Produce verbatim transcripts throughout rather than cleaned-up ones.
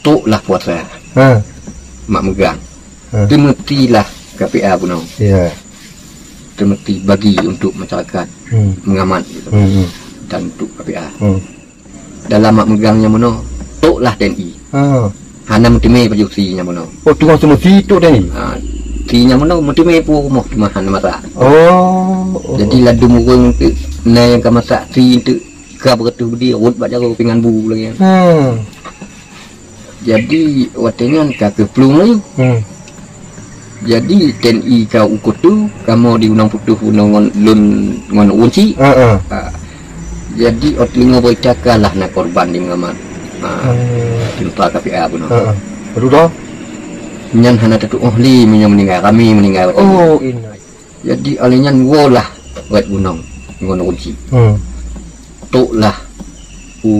Tok lah puasa. Ha. Mak meugang. Ha. Teumeuti lah K P A bunoe. Ya. Teumeuti bagi untuk masyarakat Hmm. mengamat gitu. Hmm, hmm. Dan untuk K P A. Hmm. Dalam mak meugang nyang bunoe, tok lah T N I. Ha. Hana meuteumé pajoh si nyang bunoe. Oh, teungoh teumeusi tok T N I? Ha, si nyang bunoe meuteumé pu rumoh teuma hana masak. Oh, oh. Jadi ladum ureueng tu na nyang ka masak si tu ka beureutoh budi rot bak jaroe pingan bu lagèe nyan. Ha. Jadi watèe nyan ka keuh plueng laju. Hmm. Jadi T N I ka u Kutu, kamoe di Gunong Putoh bunoe ngon lôn ngon ureueng chik. Ha, ha. Ha. Jadi ôt teungoh beurita ka lah na korban di Meungamat. Ha. Hmm. Teumpat K P A bunoe. Ha, ha. Beutôi dah. Nyan hana tatuoh lé meunyoe meuninggai, ramé meuninggai watèe nyan. Oh, inna. Jadi alèh nyan woe lah bak gunong ngon ureueng chik. Hmm. Tok lah u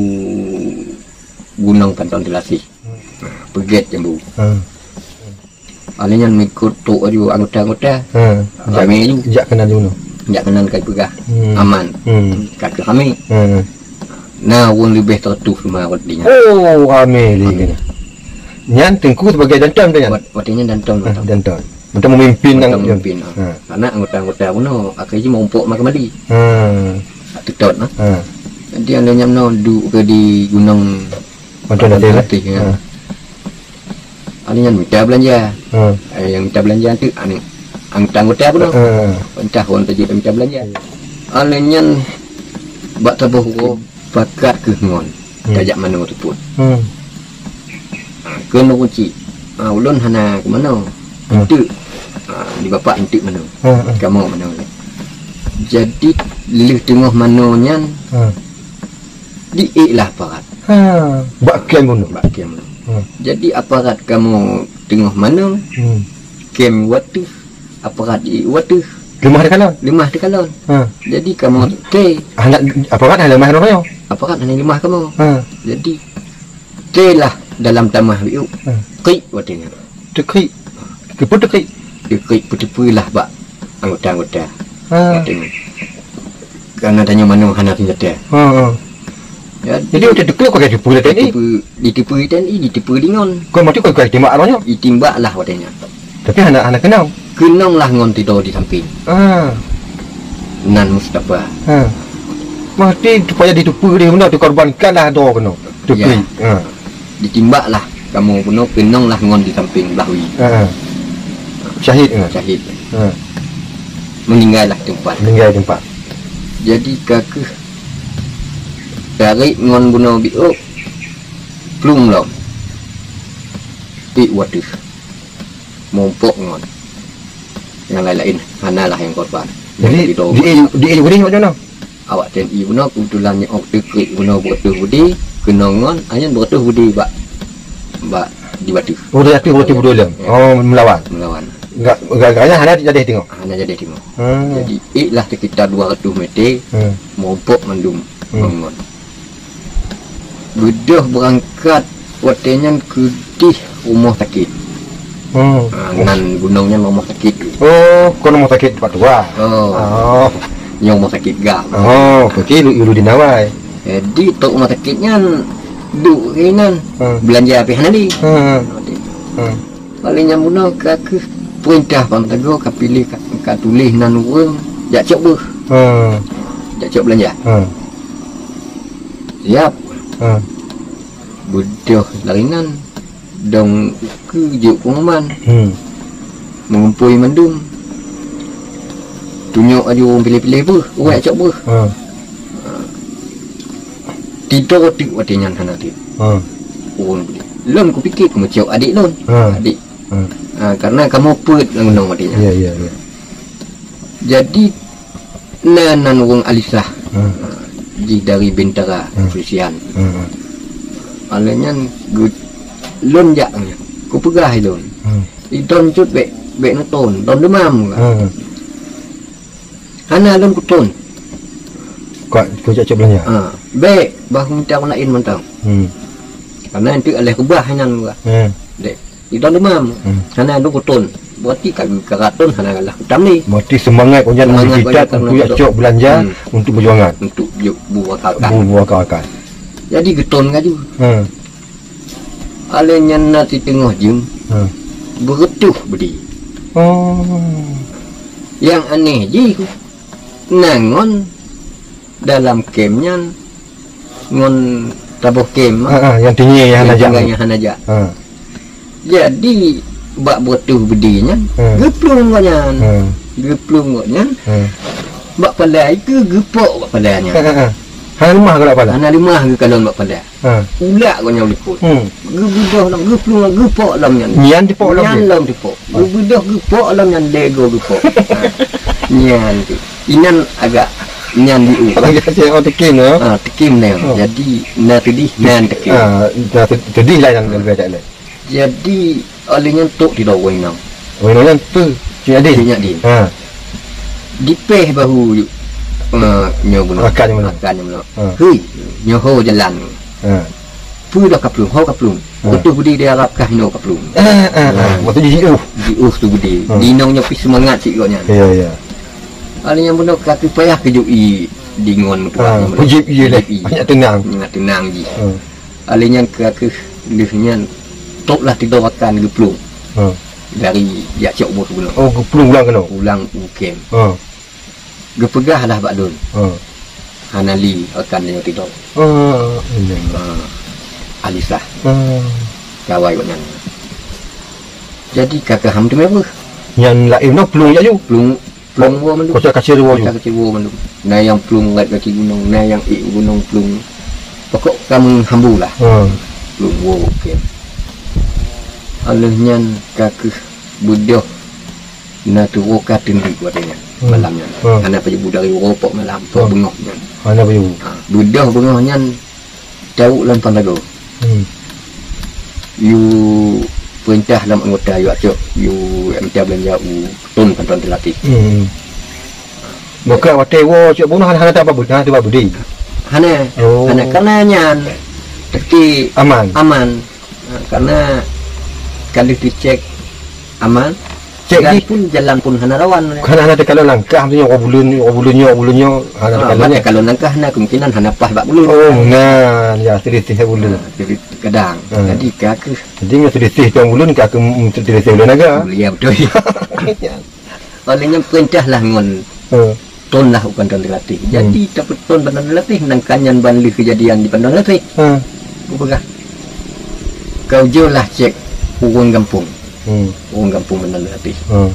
Gunong Kantong Teulasih. Peugèt jambu. Ha. Alèh nyan meuikot tok laju anggota-anggota. Ha. Ramé laju. Jak keunan laju. Jak keunan ka jipeugah. Hmm. Aman. Hmm. Ka keuh ramé. Ha. Na ureueng leubeh seratus lima rot di nyan. Oh, ramé lé. Ramé. Nyan Teungku sebagai danton tu nyan? Wat-, watèe nyan danton, ha, danton. Danton. Mantong memimpin nang. Mantong memimpin, ha. Ha. Karena anggota-anggota bunoe akhé jih meurumpok ma keumali. Ha. Teutôt, ha. Ha. Jadi alèh nyan bunoe duek keu di gunong Mantong Teulasih, ya. Ha. Alèh nyan mita beulanja. Ha. Eh, nyang mita beulanja tu, anu, anggota-anggota bunoe. Ha. Entah ureueng tajak mita beulanja. Ya. Alèh nyan bak saboh uroe pakat keuh ngon. Hmm. Tajak manoe teupot. Hmm. Ha, kheun ureueng chik. Ha, ulôn hana keu manoe. Hmm. Eunteuk. Ha, di bapak eunteuk manoe. Hmm, hmm. Kamoe manoe lé. Jadi lheueh teungoh manoe nyan, hmm, diék lah aparat. Ha, bak kem bunoe. Bak kem bunoe. Hmm. Jadi aparat kamoe teungoh manoe, hmm, kem u ateueh, aparat di u ateueh. Leumah teukalon? Leumah teukalon. Ha. Jadi kamoe, hmm, teu. Hana, aparat hana leumah droe nyoe? Aparat hana leumah kamoe. Ha. Jadi, teu lah dalam tamah biôk. Ha. Krik watèe nyan. Teukrik. Keupeue teukrik? Teukrik peuteupeue lah bak anggota-anggota. Ha. Watèe nyan. Karena tanyoe manoe hana seunjata. Ha, ha. Ya, jadi, jadi watèe teukrik pakai teupeu lah T N I? Diteupeu, diteupeu T N I, diteupeu deungon. Kon maté kon ka jitimbak roh nyoe? Jitimbak lah watèe nyan. Tapi hana, hana keunong. Keunong lah ngon sidroe di samping. Ah. Nan Mustafa. Ha. Maté supaya diteupeu lé benda tu korban kan lah droe keunoe. Teupeu. Ya. Ha. Ditimbak lah kamoe bunoe, keunong lah ngon di samping blah wie. Ha. Syahid, ha. Syahid. Ha. Meuninggai lah teumpat. Meuninggai teumpat. Jadi ka keuh tarék ngon bunoe biôk plueng lom. Ék u ateueh. Meurumpok ngon nyang laén-laén, hana lah nyang korban. Jadi, di, di, di, di, di, Awak T N I bunoe keubeutulan nyoe ôk teukrik bunoe beureutoh budi, keunong ngon, a nyan beureutoh budi bak, bak di bateue. Oh, di bateue beureutoh budi lom? Ya. Oh, meulawan? Meulawan. Enggak, enggak, enggak, hana jadi teungoh? Hana jadi teungoh. Hmm. Jadi, ék lah sekitar dua ratus meter, hmm, meurumpok mandum, hmm, ngon. Beudôh beurangkat watèe nyan keudéh rumoh sakét. Hmm. Ha, nan gunong nyan rumoh sakét. Oh, kon rumoh sakét teumpat tuha. Oh. Oh. Nyoe rumoh sakét GAM. Oh, berarti lu, lu di Nawai. Jadi, tok rumoh sakét nyan duek keunan. Hmm. Beulanja pih hana lé. Hmm. Hmm. Paléng nyang bunoe ka keuh peurintah Pam Tagoe ka piléh ka, ka tuléh nan ureueng jak cok beuh. Hmm. Jak cok beulanja. Hmm. Siap. Hmm. Beudôh lagèe nyan, dong ukeue jeuet pengumuman. Hmm. Mengumpui mandum. Tunyok aju ureueng piléh-piléh beuh, ureueng jak cok beuh. Hmm. Tido teuk watèe nyan hana teuk. Hmm. Ureueng piléh. Lôn kupike kumeucok adék lôn. Hmm. Adék. Hmm. Ah, karena kamoe peuet lam gunong watèe nyan. Ya, ya, ya. Jadi, na nan ureueng alisah. Hmm. Ah, jih dari bintara, hmm, kepolisian. Hmm. Alèh nyan, gu-, lôn jak, kupeugah lé lôn. Hmm. Idon cut bèk, bèk neutôn, don deumam. Hmm. Hana lôn kutôn. Ka, kujak cok beulanja. Ha, bèk, bah minta ureueng laén mantong. Hmm. Karena enteuk aléh keubah nyan geuh. Hmm. Dek, idon deumam. Hmm. Hana lôn kutôn. Berarti ka, ka katôn hana lah kutam lé. Berarti semangat kau nyan, semangat kau nyan untuk jak cok beulanja, hmm, untuk perjuangan. Untuk ju-, bu akal-akal. Bu, bu akal-akal. Jadi geutôn laju. Hmm. Alèh nyan na siteungoh jeuem, Ha. Beureutôh beudé. Oh. Nyang aneh jih, na ngon dalam kem nyan, ngon saboh kem, Ha, ha, nyang teungoh nyang hana jak. Nyang hana jak. Ha. Jadi, bak beureutôh beudé nyan, Ha. Geuplueng gobnyan. Ha. Geuplueng gobnyan. Ha. Bak pala ikeue geupok bak pala nyan. Ha, ha, ha. Hana leumah geukalon bak pala. Hana leumah geukalon bak pala. Ha. Ulak gobnyan u likot. Hmm. Geubeudôh lom, geuplueng, geupok lom nyan. Nyan teupok lom. Nyan lom teupok. Ha. Geubeudôh geupok lom nyan, lego geupok. Ha. Nyan tu. Inan agak nyan di u. Agak siat, oh, teukim, ya? Ha, teukim nyan. Ha. Jadi, na teudih, nyan teukim. Ha, na teudih lah nyang leubeh that lé. Jadi, alèh nyan trôk sidroe ureueng inong. Ureueng inong nyan peue? Cik Nyak Din? Cik Nyak Din. Ha. Dipéh bahu, eh, nyoe bunoe. Rakan nyoe bunoe. Rakan nyoe bunoe. Ha. Hei, nyoe ho jalan. Ha. Peue dah kaplueng, ho kaplueng. Ha. Beutôi beudé di Arab kah inoe kaplueng. Eh, eh, eh. Ha. Waktu jiôh. Jiôh tu beudé. Ha. Di inong nyoe pih seumangat cit gobnyan. Ya, ya. Alèh nyan bunoe ka teuh payah keujok ie dingon meutuah. Ha, nyoe bunoe. Peujép ie lé. Peujép ie. Banyak teunang. Banyak teunang jih. Ha. Alèh nyan ka keuh lheueh nyan, trôk lah tiga rakan geuplueng. Ha. Dari jak cok boh bunoe. Oh, geuplueng ulang keunoe? Ulang u kem. Ha. Geupeugah lah bak lôn. Ha. Hana lé rakan nyoe tiga. Ha, iya. Ha. Alisah. Ha. Kawai gobnyan. Jadi, ka keuh han teumé beuh. Nyan laén nyoe plueng jak ju? Plueng Plueng woe mandum. Koca kacil woe ju. Koca kacil woe mandum. Na nyang plueng rot gaki gunong, na nyang ék gunong plueng. Pokok ka meuhambu lah. Hmm. Plueng woe, oke. Alheuh nyan ka keuh beudôh na tuwoe ka teundeuk watèe nyan. Hmm. Malam nyan. Hmm. Hana pajoh bu dari uroe pok malam, pok Hmm. beungoh nyan. Hana pajoh bu. Ha, beudôh beungoh nyan Tawök lam Pantago. Hmm. Yue peurintah lam anggota yue acok, yue minta beulanja u Tun Panton Teulatih. Hmm. Maka watèe woe cok bunoe hana, hana teuba beudé, hana teuba beudé. Hana. Oh. Hana, karena nyan teuki Aman. Aman. Ha, karena ka lheueh teucek aman. Cek Dan jih. Pun jalan pun hana rawan. Hana, hana teukalon langkah, maksudnya, oh, buleuen, oh, buleuen nyoe, oh, buleuen nyoe, hana Ah, teukalon bak nyoe. Teukalon langkah na kemungkinan hana paih bak buleuen. Oh, nyan, ya, selisih buleuen. Ah, jadi kadang. Ah. Jadi ka keuh. Jadi ngon selisih tuan buleuen ka keuh, mm, selisih buleuen naga. Ya, betul. Oleh nyan perintah lah ngon Ah. Tun lah u Panton Teulatih. Hmm. Jadi, tapeuton Panton Teulatih, nangkan nyan ban lheueh kejadian di Panton Teulatih. Hmm. Kupeugah, "Kau jeulah cek ureueng gampông." Hmm. Ureueng gampông Panton Teulatih. Hmm.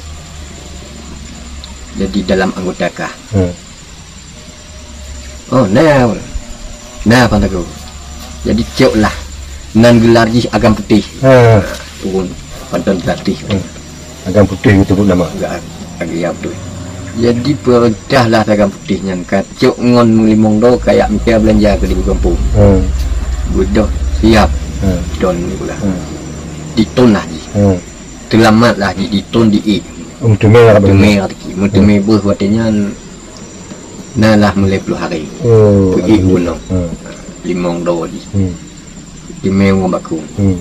Jadi, dalam anggota kah? Hmm. Oh, na. Na, Pantago. Jadi, cok lah. Nan gelar jih Agam Putih. Ha. Ureueng Panton Teulatih. Ha. Agam Putih geusebut nama. Enggak, Agam Putih. Jadi, peurintah lah Agam Putih nyan ka cok ngon meulimong droe kayak mita beulanja keu di gampông. Ha. Beudôh siap. Ha. Don nyoe lah. Ha. Diton lah jih. Ha. Teulamat lah jih, diton di ék. Meuteumé lah. Meuteumé rezeki. Meuteumé Ha. beuh watèe nyan na lah meulhèe ploh hari. Oh, Peuék alhamdulillah. Gunong. Ha. Limong droe jih. Hmm. Teumé ngon bakong. Hmm.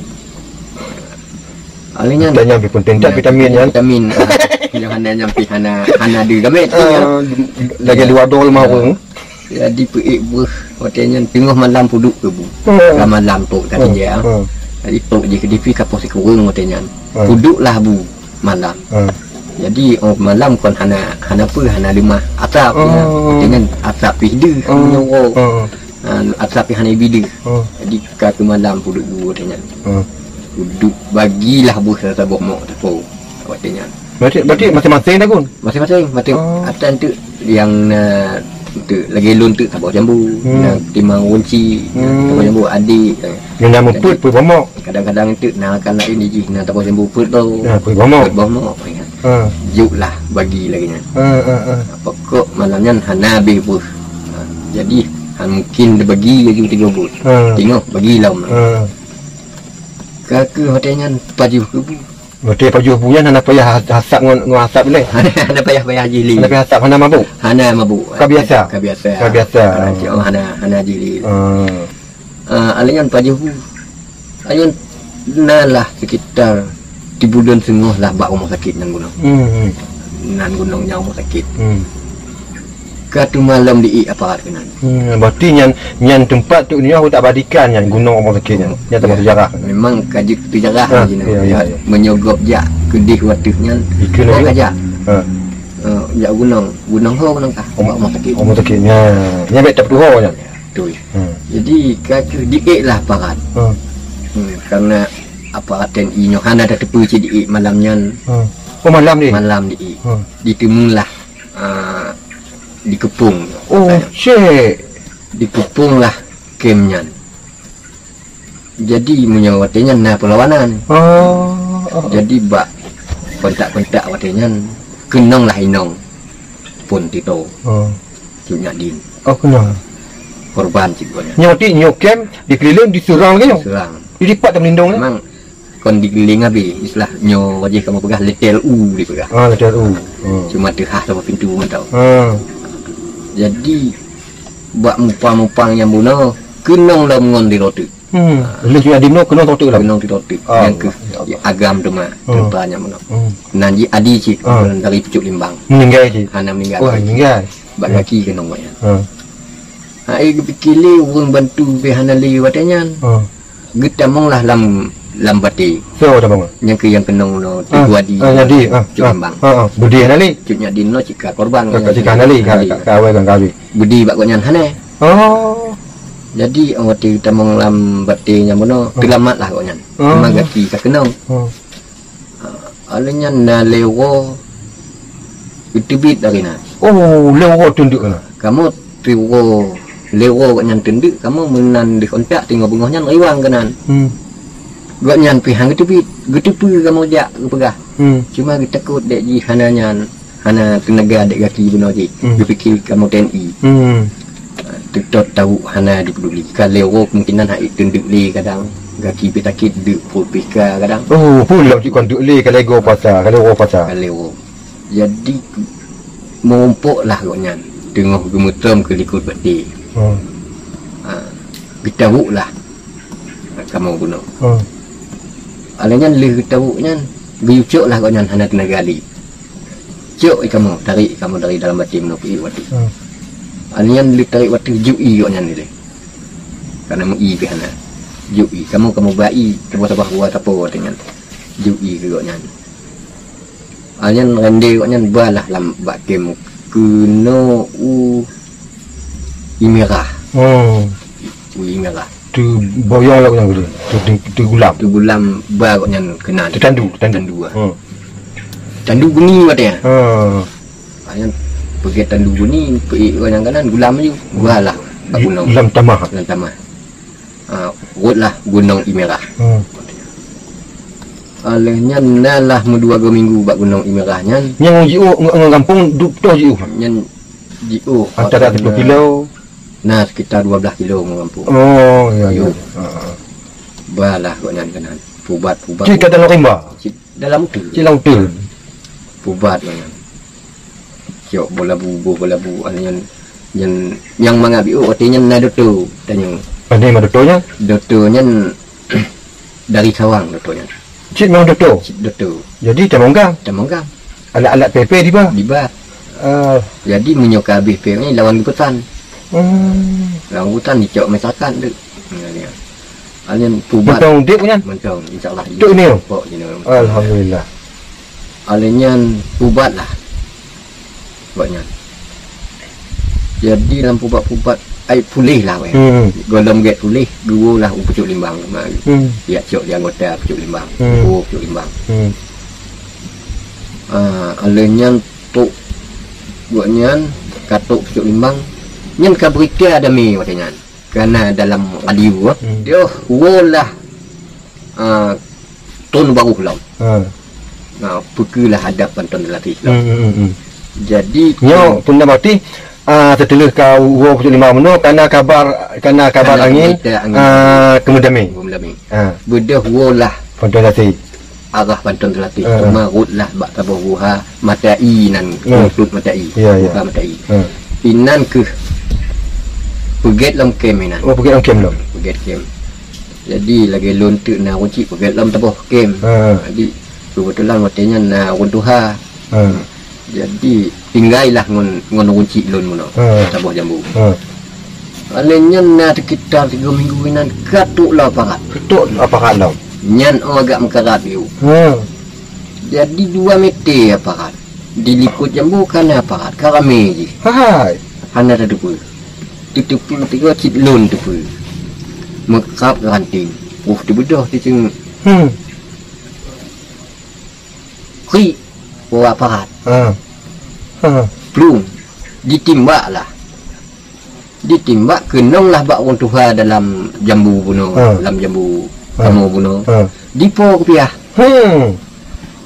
Alheuh nyan. Dan nyang pih penting, tak vitamin nyan. Vitamin. Nyang hana, nyang pih hana, hana deuh gamet tu, ya. Ah, lagèe luwa dol mah ureueng. Jadi peuék beuh watèe nyan teungoh malam peuduek keu bu. Hmm. Ka malam trôk ka Hmm. tinggai, ah. Hmm. Jadi trôk jih keu dipi ka poh sikureueng watèe nyan. Hmm. Peuduek lah bu malam. Hmm. Jadi, oh, malam kon hana, hana peue, hana leumah asap, ya. Hmm. Watèe nyan asap pih deuh, Hmm. meunyoe. Hmm. Ah, asap pih hana ibi deuh. Hmm. Jadi, ka keu malam peuduek bu watèe nyan. Hmm. Peuduek bagilah beuh saboh mok sapo watèe nyan. Berarti, berarti masing-masing dah, Gun? Masing-masing, masing. Oh. Ata enteuk nyang na, enteuk lagèe lôn enteuk saboh jambu, Hmm. na timang wunci, Hmm. saboh jambu adik. Nyang na meupeuet, peuet boh mok. Kadang-kadang enteuk na rakan laén jih na saboh jambu peuet boh. Ya, peuet boh mok. Peuet boh mok, ya. Ha. Jok lah bagi lagèe nyan. Ha, ha, ha. Pokok malam nyan hana habéh beuh. Ha, jadi, han mungkin dibagi laju tiga buet. Ha. Teungoh bagi lom. Ha. Ka keuh watèe nyan pajoh keu bu. Watèe pajoh bu nyan hana payah asap ngon, ngon asap lé. Hana payah-payah jih lé. Hana payah asap, hana mabuk. Hana mabuk. Ka biasa. Ka biasa. Ka biasa. Hana, hana, hana jih lé. Ah. Ah, alheuh nyan pajoh bu. Alheuh nyan na lah sekitar tibuleuen seungoh lah bak rumoh sakét nan gunong. Hmm, hmm. Nan gunong nyan rumoh sakét. Hmm. Ka teuma lom diék aparat keunan. Hmm, berarti nyan, nyan teumpat tu nyoe tak badikan nyan gunong Amoe Sakét nyan. Nyan teumpat sejarah. Memang ka jeuet sejarah. Ah, iya, iya, iya. Meunyoe gob jak keudeh watèe nyan, ikeu gob lagi. Ka jak. Ha. Eh, jak gunong, gunong ho gunong kah? Amoe Sakét. Amoe Sakét. Nyan, nyan bèk tapeutuho nyan. Betul. Hmm. Jadi ka keuh diék lah aparat. Hmm. Hmm, karena aparat T N I nyoe hana tateupeue cit diék malam nyan. Hmm. Oh, malam ni? Malam diék. Hmm. Diteumulah ah, dikeupông. Oh, cek. Dikeupông lah kem nyan. Jadi meunyoe watèe nyan na peulawanan. Oh, oh. Jadi bak kontak-kontak watèe nyan keunong lah inong Pon Tito. Oh. Cut Nyak Din. Oh, keunong. Korban cit gobnyan. Nyoe ti nyoe kem dikeulileng diseurang lagèe nyoe. Diseurang. Jadi pat tameulindong nyoe. Memang kon dikeulileng habéh, istilah nyoe wajéh kamoe peugah letel u dipeugah. Ah, letel u. Hmm. Cuma teuhah saboh pintu mantong. Hmm. Jadi bak mupang-mupang nyang bunoe keunong lom ngon di rotek. Hmm. Lheueh Cut Nyak Din nyoe keunong rotek lom. Keunong di rotek. Ah, nyang keuh ya Allah. Agam teuma, hmm, teuta nyang bunoe. Hmm. Nan jih adi cit, ah, dari Pucuk Limbang. Meuninggai cit. Hana meuninggai. Wah, meuninggai. Bak gaki keunong gobnyan. Hmm. Hai geupike lé ureueng bantu pih hana lé watèe nyan. Hmm. Geutamong lah lam, lam batèe. Soe tamong? Nyang keu nyang keunong nyoe, ah, Teungku Adi. Ah, Adi, ah, Cut Limbang. Ah, ah. Budi hana lé? Cut Nyak Din nyoe cit ka korban. Ka, ka, cit ka hana lé, ka, ka, ka awai kan ka habéh. Budi bak gobnyan hana. Oh. Jadi, watèe geutamong lam batèe nyan bunoe, ah, teulamat lah gobnyan. Ah. Teuma gaki ka keunong. Ah. Ah, lheueh nyan na lé uroe geuteubiet dari na. Oh, lé uroe teundeuk na. Kamoe tiwoe lé uroe gobnyan teundeuk, kamoe meunan deuh kontak teungoh beungoh nyan riwang keunan. Hmm. Gobnyan pih han geuteubiet, geuteupeue kamoe jak geupeugah. Hmm. Cuma geutakot dek jih hana nyan, hana teunaga dek gaki bunoe jih. Hmm. Geupike kamoe T N I. Hmm. Teutap tawök hana jipeuduli. Ka lé uroe kemungkinan hai teundeuk lé kadang. Gaki pih sakét deuk pruet pih ka kadang. Oh, peue lom cit kon deuk lé ka lhèe goe pasa, ka lhèe uroe pasa. Ka lhèe uroe. Jadi, meurumpok lah gobnyan teungoh geumeutrôm keu likot batèe. Hmm. Ha, geutawök lah kamoe bunoe. Hmm. Alèh nyan lheueh geutawök nyan, geuyue cok lah gobnyan hana teunaga lé. Cok i kamoe, tarek i kamoe dari dalam batèe meunoe keu ié watèe. Hmm. Alèh nyan lheueh tarek watèe jok ié gobnyan ilèe. Karena meu-ié pih hana. Jok ié, kamoe, kamoe ba ié, saboh-saboh buah sapo watèe nyan. Jok ié keu gobnyan. Alèh nyan rendé gobnyan ba lah lam bak kem keunoe u Ié Mirah. Oh. U Ié Mirah. Teuboyong lah gobnyan, teu-, teu-, teugulam. Teugulam ba gobnyan keunan. Teutandu, teutandu. Tandu, ah. Hmm. Tandu beuni watèe nyan. Ah. Nyan peugèt tandu beuni, peuék gobnyan keunan, gulam laju. Ba lah bak gunong. Lam tamah. Lam tamah. Ah, rhot lah Gunong Ié Mirah. Hmm. Alèh nyan na lah meudua goe minggu bak Gunong Ié Mirah nyan. Nyang jiôh ngon, ngon gampông du-, toh jiôh? Nyan jiôh antara siplôh kilo. Na sekitar dua belas kilo ngon gampông. Oh, iya, iya. Jiôh. Ha, ha. Ba lah gobnyan keunan. Pubat, pubat. Cit ka dalam rimba? Cit dalam uteuen. Cit lam uteuen. Pubat gobnyan. Cok boh labu, boh labu, anu nyan, nyan, nyang mangat biôh watèe nyan na doto, tanyoe. Pandai ma doto nyan? Doto nyan dari Sawang doto nyan. Cit memang doto? Cit doto. Jadi tamong gang? Tamong gang. Alat-alat pèe-pèe diba? Diba. Ah. Jadi meunyoe ka habéh pèe nyan lawan geupeusan. Hmm. Lawan geupeusan dicok masyarakat tu. Nah, dia. Alèh nyan pubat. Mantong udép nyan? Mantong, insya Allah. Tok ni? Pok ni. Alhamdulillah. Alèh nyan pubat lah. Pubat nyan. Jadi lam pubat-pubat, ai puléh lah weh. Hmm. Gohlom gèt puléh, geuwoe lah u Pucuk Limbang. Hmm. Yak cok di anggota Pucuk Limbang. Hmm. Geuwoe Pucuk Limbang. Hmm. Ah, alèh nyan trôk gobnyan ka trôk Pucuk Limbang. Nyan ka beurita damé watèe nyan. Karena dalam radio, ah, hmm, dia woe lah, ah, thôn baroh lom. Ha. Nah, peukeulah adab Panton Teulatih lom. Hmm, hmm, hmm, hmm. Jadi, nyoe, hmm, peue na berarti, ah, seuteulah ka woe Pucuk Limbang bunoe, kana kabar, kana, kana angén, berita angén, ah, keumeudamé. Keumeudamé. Ha. Beudôh woe lah. Panton Teulatih. Arah Panton Teulatih. Ha, ha. Teuma rhot lah bak saboh guha Mata Ie nan, ha, Mata Ie. Ya, ya. Guha Mata Ie. Ha. Inan keuh peugèt lom kem inan. Oh, peugèt lom kem lom. Peugèt kem. Jadi, lagèe lôn teuk na ureueng chik peugèt lom saboh kem. Ha. Jadi, keubeutulan watèe nyan na ureueng tuha. Ha. Jadi, tinggailah ngon, ngon ureueng chik lôn meunoe, hmm, saboh jambu. Hmm. Alèh nyan na sekitar tiga minggu inan ka trôk lom aparat. Trôk aparat lom. Nyan 'oh agak meukarat yôh. Hmm. Jadi, dua meter aparat. Di likôt jambu ka na aparat, ka ramè jih. Hai. Hana tateupeue. Tateupeue tiga cit lôn teupeue. Meukrab ranting. Oh, teubeudôh teuceungeuk. Hmm. Krik, oh, aparat. Ha. Ha. Plueng. Ditimbak lah. Ditimbak keunong lah bak ureueng tuha dalam jambu bunoe, ha, dalam jambu, ha, kamoe bunoe. Ha. Dipo kupiah. Hmm.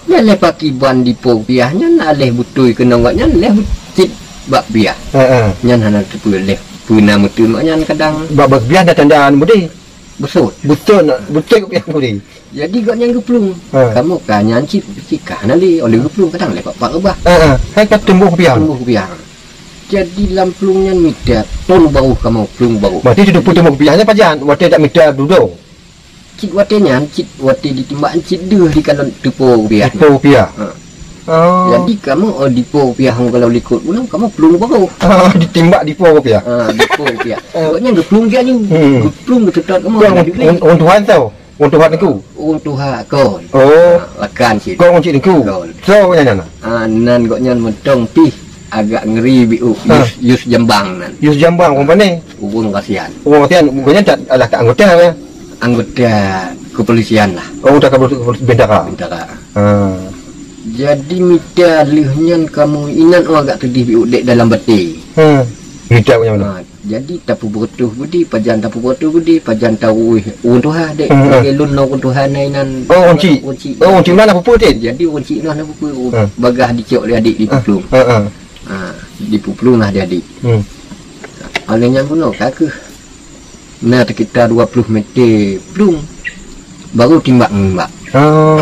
Lheuh, lheuh pakiban dipo kupiah nyan, lheuh beutôi keunong gobnyan, lheuh cit bak kupiah. Ha, ha. Nyan hana teupeue lheuh peue na meuteumé nyan kadang. Bak, bak kupiah na tanda anu beudé. Beusôt. Beusôt, beusôt kupiah beudé. Jadi gobnyan geuplueng. Ha. Kamoe ka nyan cit, cit ka hana lé, 'oh lheuh geuplueng kadang lé pat-pat reubah. Ha, ha. Hai ka teumbôh kupiah. Teumbôh kupiah. Jadi lam plueng nyan mita thôn barôh kamoe plueng barôh. Berarti teupeue teumbôh kupiah nyan pajan, watèe dak mita dudoe. Cit watèe nyan, cit watèe ditimbak cit deuh dikalon teupo kupiah. Teupo kupiah. Ha. Oh. Jadi kamoe, oh, dipo kupiah ngon kalau likôt bunoe, kamoe plueng barôh. Ah, ditimbak dipo kupiah. Ha, dipo kupiah. Ah. Gobnyan geuplueng jak nyoe. Hmm. Geuplueng geuseutôt kamoe. Kon hana duit. Ureueng, ureueng tuha tau. Ureueng tuha teungku. Ureueng tuha kon. Oh. Ha, rakan cit. Kon ureueng cit teungku. Kon. Soe nyan na? Ah, nan gobnyan mantong pih agak ngeri biôh. Ha. Yus, Yus Jambang nan. Yus Jambang, ureueng pane? Ureueng Kasian. Ureueng Kasian, gobnyan tak, alah, tak anggota ya? Anggota kepolisian lah. Oh, anggota kepolisian, kepolisian bintara. Bintara. Ha. Jadi mita lheuh nyan kamoe inan, oh, agak teudeh biôh dek dalam batèe. Ha. Mita gobnyan. Ha. Jadi, tapeubuet beudé, pajan tapeubuet beudé, pajan taruweh ureueng tuha dek. Hmm, hmm. Lagèe lôn ngon ureueng tuha na inan. Oh, ureueng chik. Ureueng chik. Oh, ureueng chik na peupeue, Tin? Jadi, ureueng chik na peupeue, hmm, bagah dicok lé adék di, hmm, peuplueng. Hmm, hmm. Ha, di peuplueng lah di adék. Hmm. Alèh nyan bunoe ka keuh. Na sekitar dua puluh meter plueng. Baru timbak-menimbak. Oh,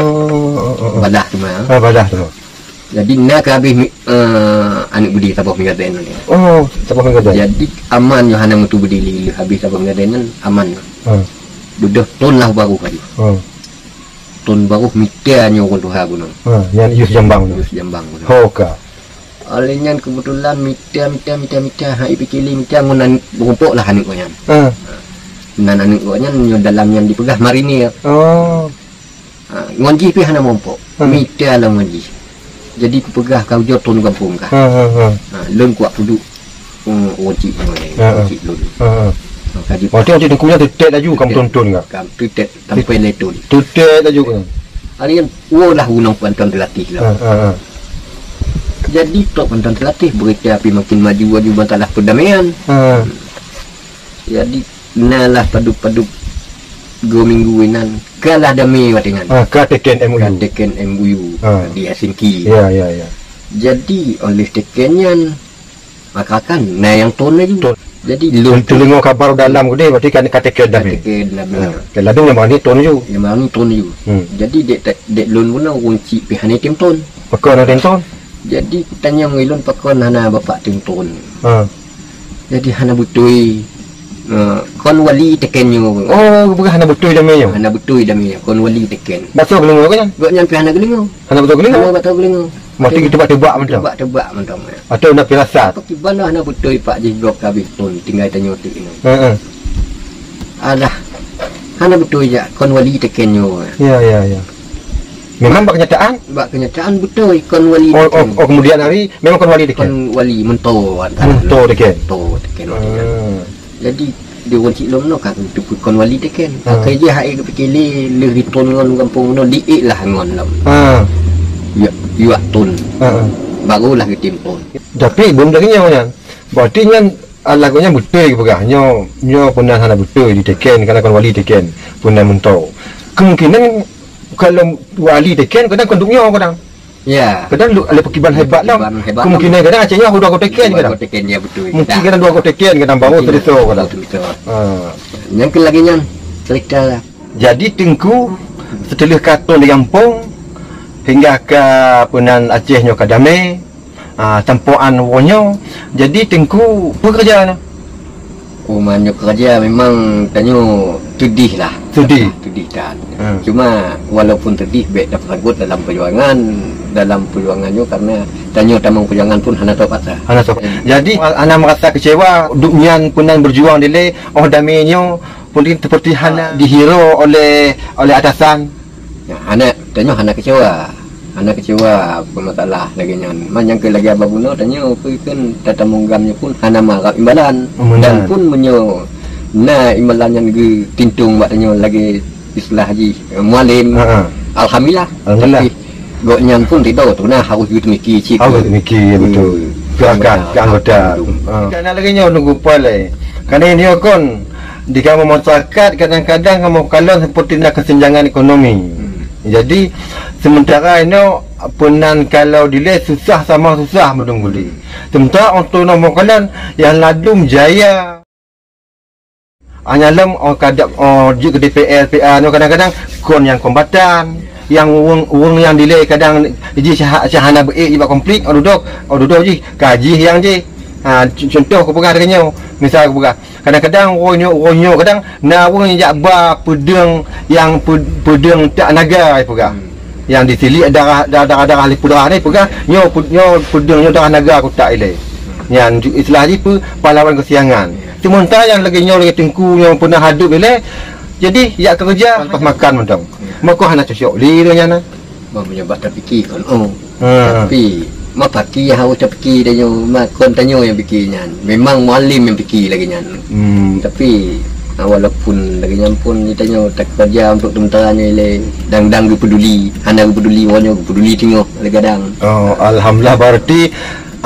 oh, oh, oh. Badah teuma. Ah, badah teuma. Jadi, na ka habéh mi-, eh, aneuk beudé saboh meugadèe nyoe. Oh, saboh meugadèe. Jadi, aman nyoe hana meutubeudé lé, habéh saboh meugadèe nyan aman nyoe. Hmm. Beudôh thôn lah barôh laju. Hmm. Thôn barôh mita nyoe ureueng tuha bunoe. Hmm, nyan Yus Jambang tu. Yus Jambang bunoe. Ho ka. Alèh nyan keubeutulan mita, mita, mita, mita, hai pike lé mita ngon aneuk, meurumpok lah aneuk gobnyan. Hmm. Nan aneuk gobnyan nyoe dalam nyan dipeugah marinir. Oh. Ha, ngon jih pih hana meurumpok. Hmm. Mita lom ngon jih. Jadi kupeugah ka ujoe thôn gampông kah. Ha, ha, ha. Ha, lôn kuat peuduek, hmm, ureueng chik nyoe, ha, ha, ureueng chik lôn. Ha, ha. Ha, ka jeuet. Watèe ureueng chik teungku nyan teutek laju ka meuthôn-thôn kah? Ka teutek sampai lhèe thôn. Teutek laju kah? Hari nyan, woe lah gunong Panton Teulatih lah. Ha, ha, ha. Jadi, trôk Panton Teulatih, beurita pih makin maju, maju masalah peudamaian. Ha. Jadi, na lah padub-padub dua minggu inan, ka lah damé watèe nyan. Ah, ka teken M O U. Ka teken M O U, ah, di Helsinki. Ya, ya, ya. Jadi, oleh teken nyan, maka kan na nyang thôn laju. Thôn. Jadi, lôn, teudeungoe kabar dalam geude, berarti kan ka teken damé. Ka teken damé. Ah, ka ladôm lam ni thôn laju. Lam ni thôn laju. Hmm. Jadi, dek, dek lôn bunoe ureueng chik pih hana tem thôn. Pakon hana tem thôn? Jadi, tanyong lôn pakon hana bapak tem thôn. Ah. Jadi hana beutôi, eh, kon wali teken nyoe. Oh, geupeugah hana beutôi damé nyoe? Hana beutôi damé nyoe, kon wali teken. Basoe geudeungoe keu nyan? Gobnyan pih hana geudeungoe. Hana basoe geudeungoe? Hana basoe geudeungoe. Maté geuteubak-teubak mantong? Teubak-teubak mantong, ya. Atau na firasat? Kiban hana beutôi Pak jih gob ka habéh thôn tinggai tanyoe teuk inoe. Heeh. Alah, hana beutôi jak kon wali teken nyoe. Ya, ya, ya. Memang bak kenyataan? Bak kenyataan beutôi kon wali teken. Oh, oh, oh, kemudian hari memang kon wali teken? Kon wali, meuntô. Meuntô teken? Meuntô teken waktu nyan. Ah. Jadi, di ureueng chik lôn nyoe ka teupeu kon wali teken. Ah. Akhé jih hai geupike lé lheueh jithôn ngon gampông bunoe diék lah ngon lom. Ah. Yuak, yuak thôn. Ah, ah. Barulah geutem thôn. Tapi bunda nyoe nyan. Berarti nyan alah gobnyan beutôi geupeugah. Nyoe, nyoe peunan hana beutôi diteken, karena kon wali teken, peunan meuntô. Kemungkinan kalau wali teken, kadang kon duek nyoe kadang. Ya. Kadang lu-, lé peukiban hebat lah. Peukiban hebat. Kemungkinan kadang Aceh nyoe dua goe teken kadang. Dua goe teken, ya, beutôi. Mungkin kadang dua goe teken kadang, baru teurisau kadang. Betul, betul. Ha. Nyang keu lagèe nyan cerita. Jadi Teungku, seuteulah ka thôn di gampông, hingga ka peunan Aceh nyoe ka damé, ah, tampokan woe nyoe, jadi Teungku peue keureuja nyoe? Uma nyoe keureuja memang tanyoe teudih lah. Teudih? Teudih that. Hmm. Cuma walaupun teudih, bèk tapeusagot dalam peujuangan, dalam perjuangan nyoe, karena tanyoe tamong perjuangan pun hana teuh paksa. Hana teuh. Jadi, hana merasa kecewa, duk nyan peunan berjuang dilée, oh damé nyoe pun seperti hana dihiro oleh, oleh atasan. Ya, hana, tanyoe hana kecewa. Hana kecewa peumasalah lagée nyan. Man nyang keu lagée Abah bunoe, tanyoe peue kheun tatamong gam nyoe pun hana meuharab imbalan. Meunan. Dan pun meunyoe na imbalan nyan geutintong bak tanyoe lagée istilah jih, eh, mualim. Ha, ha. Alhamdulillah. Alhamdulillah. Tapi gobnyan pun ridha tu nah harus geuteumiké cit. Harus geuteumiké, ya, betul. Hmm. Ke akan, ke anggota. Betul. Ha. Karena lagée nyoe nunggu poin laén. Karena nyoe kon di kamoe masyarakat kadang-kadang kamoe kalon seperti na kesenjangan ekonomi. Hmm. Jadi sementara inoe peunan kalau dilée susah sama susah meudong guli. Sementara untuk na meukalon yang ladum jaya. Hanya lom, oh, kadang, oh, jeuet keu D P R, P A nyoe kadang-kadang kon nyang kombatan, nyang ureuëng, ureuëng nyang dilée kadang jih syah-, syahana beuék jih bak konflik, oh, dudoe, oh, dudoe jih, ka jih nyang jih. Ha, c-, contoh kupeugah lagée nyoe, misal kupeugah, kadang-kadang uroe nyoe, uroe nyoe kadang na ureuëng jak ba peudeueng nyang pe-, peudeueng tak naga, peugah. Hmm. Nyang disiliek darah, darah, darah, darah lé peudeueng ni peugah, nyoe pe-, nyoe peudeueng nyoe darah naga kutak ilée. Nyan ju-, istilah jih peue, pahlawan keusiangan. Seumeuntara nyang lagée nyoe lagée teungku nyang peunah hadôp ilée, jadi jak keureuja pas makan mantong. Mako hana cocok lé nyan na. Bah meunyoe bak tapike kon, oh. Ha. Tapi ma paki nyang harôh tapike tanyoe, ma kon tanyoe nyang pike nyan. Memang mualim nyang pike lagée nyan. Hmm. Tapi, ah, walaupun lagée nyan pun tanyoe takeureuja untuk teuntara nyoe ilée dang-dang geupeuduli, hana geupeuduli, wah nyoe geupeuduli teungoh lé gadang. Oh, alhamdulillah, berarti,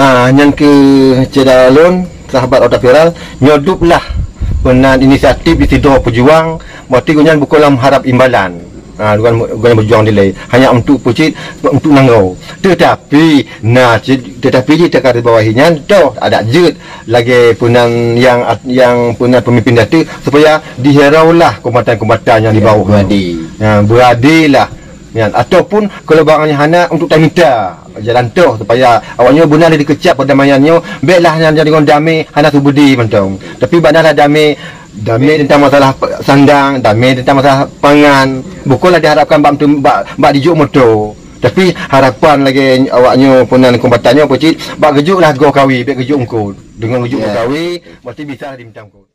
ah, nyang keu syedara lôn, sahabat Otak Viral, nyoe dublah peunan inisiatif di sidroe peujuang, berarti gobnyan bukon lam harab imbalan. Ha, bukan, bukan berjuang dilée. Hanya untuk peucit, untuk nanggroe. Tetapi, na cit, tetapi jih teuka di bawah nyan, toh, adak jeuet lagée peunan nyang at-, nyang peunan pemimpin datu, supaya dihiraulah kombatan-kombatan nyang di bawah. Beuradi. Ya, beuradilah. Ya, ataupun kalau barang nyang hana untuk tamita jalan toh, supaya awaknyoe beuna lé dikeucap perdamaian nyoe, béklah nyan jadi ngon damé, hana subedi mantong. Tapi banalah damé, damé tentang masalah pe-, sandang, damé tentang masalah pangan. Bukanlah diharapkan bak, bak, bak dijok moto. Tapi harapan lagée awaknyoe peunan kombatan nyoe peucit, bak geujok lah goe kawi, bék geujok eungkôt. Deungon geujok goe kawi, berarti bisalah dimita eungkôt.